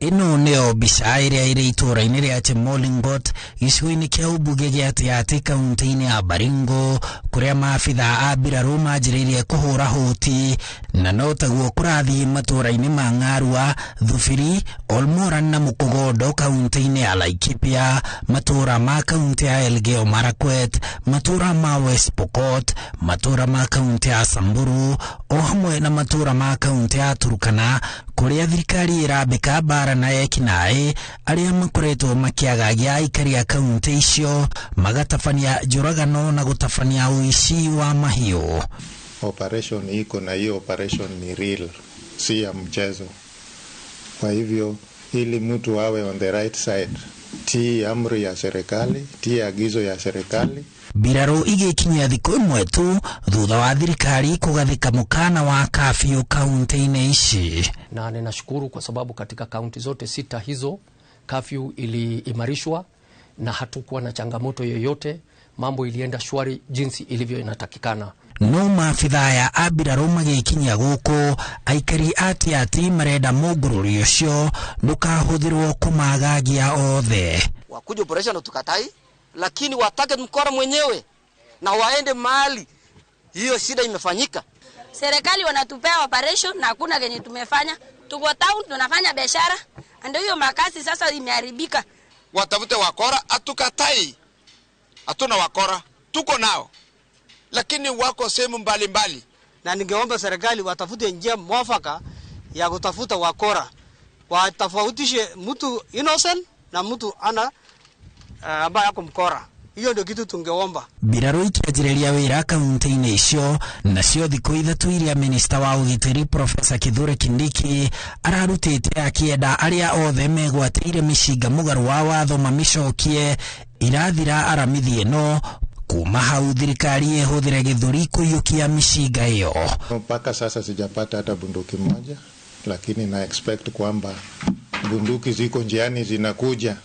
Ĩno nĩyo mbica ĩrĩa ĩrĩ itũũra-inĩ rĩa Chemolingot gĩcigo-inĩ kĩa ũmbunge gĩa Tiaty kaunti-inĩ ya Baringo, kũrĩa maabitha a mbirarũ manjĩrĩirie kũhũra hũti, na no taguo kũrathiĩ matũũra-inĩ ma Ng'arua, Thubiri, Olmoran na Mũkũgondo kaunti-inĩ ya Laikipia, matũũra ma kaunti ya Elgeyo Marakwet, matũũra ma West Pokot, matũũra ma kaunti ya Samburu, o hamwe na matũũra ma kaunti ya Turkana, kũrĩa thirikari ĩrambĩka mbara na ekinaĩ arĩa makoretwo makĩagagia aikari a kaunti icio, magatabania njũragano na gũtabania ũici wa mahiũ. Operation iko na hiyo operation ni real, si ya mchezo. Kwa hivyo ili mtu awe on the right side, tii amri ya serikali, tii agizo ya serikali. Mbirarũ igĩkinyia thikũ ĩmwe tu thutha wa thirikari kũgathĩka mũkana wa kafyu kaunti-inĩ ici. Na ninashukuru kwa sababu katika kaunti zote 6 hizo kafyu iliimarishwa na hatukuwa na changamoto yoyote. Mambo ilienda shwari jinsi ilivyo inatakikana. No maabitha aya a mbirarũ magĩkinyia gũkũ, aikari a Tiaty marenda mũngũrũri ũcio ndũkahũthĩrwo kũmagagia othe. Wakuja operation tukatai, lakini watake mkora mwenyewe na waende mahali hiyo shida imefanyika. Serikali wanatupea operation na hakuna kenye tumefanya. Tuko town tunafanya biashara, ndio hiyo makazi sasa imeharibika. Watafute wakora, hatukatai. Hatuna wakora, tuko nao, lakini wako sehemu mbalimbali. Na ningeomba serikali watafute njia mwafaka ya kutafuta wakora, watofautishe mtu innocent na mtu ana ambaye ako mkora. Hiyo ndio kitu tungeomba. Mbirarũ ikĩanjĩrĩria wĩra kaunti-inĩ icio, nacio thikũ ithatũ iria minista wa ũgitĩri Profesa Kithure Kindiki ararutĩte akĩenda arĩa othe megwatĩire mĩcinga mũgarũ wa watho mamĩcokie irathira aramithi ĩno. Kuma hau thirikari ĩhũthĩre gĩthũri kũiyũkia mĩcinga ĩyo. Mpaka sasa sijapata hata bunduki moja, lakini na expect kwamba bunduki ziko njiani zinakuja.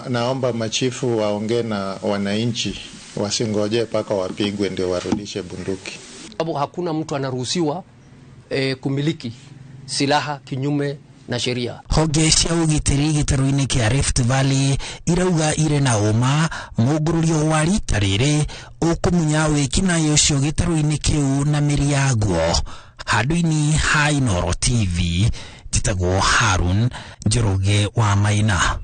Naomba machifu waongee na wananchi, wasingoje mpaka wapigwe ndio warudishe bunduki. Sababu hakuna mtu anaruhusiwa kumiliki silaha kinyume na sheria. Honge cia ũgitĩri gĩtarũ-inĩ kĩa Rift Valley irauga irĩ na ũma mũngũrũrio wa rita rĩrĩ ũkũmunya wĩkinaĩ ũcio gĩtarũ-inĩ kĩu na mĩri yaguo. Handũ-inĩ ha Inooro TV, njĩtagwo Harun Njoroge wa Maina.